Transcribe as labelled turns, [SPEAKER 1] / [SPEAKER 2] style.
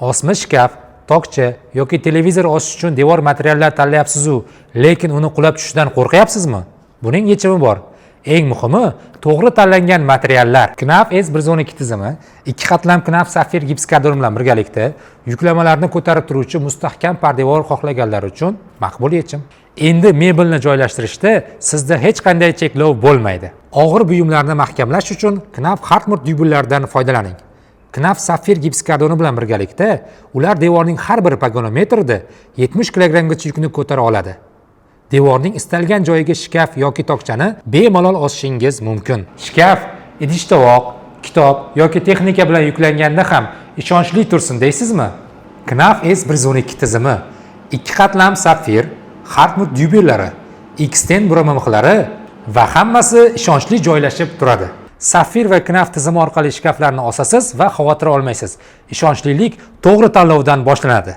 [SPEAKER 1] Osma shkaf, tokcha yoki televizor osish uchun devor materiallar tanlayapsiz-u, lekin uni qulab tushishidan qo'rqyapsizmi? Buning yechimi bor. Eng muhimi, to'g'ri tanlangan materiallar. Knauf S112 tizimi ikki qatlam Knauf Sapphire gipskardon bilan birgalikda yuklamalarni ko'tarib turuvchi mustahkam pardevor xohlaganlar uchun maqbul yechim. Endi mebelni joylashtirishda sizda hech qanday cheklov bo'lmaydi. Og'ir buyumlarni mahkamlash uchun Knauf Hardmut dyubellardan foydalaning. Knauf Sapphire gipskardoni bilan birgalikda ular devorning har bir pogonometrida 70 kilogrammgacha yukni ko'tara oladi. Devorning istalgan joyiga shkaf yoki tokchani bemalol osishingiz mumkin. Shkaf, idish tovoq, kitob yoki texnika bilan yuklanganda ham ishonchli tursin deysizmi? Knauf S112 tizimi ikki qatlam sapfir, Hardmut dyubellari, X-ten burama mixlari va hammasi ishonchli joylashib turadi. Sapfir va Knauf tizimi orqali shkaflarni osasiz va xavotir olmaysiz. Ishonchlilik to'g'ri tanlovdan boshlanadi.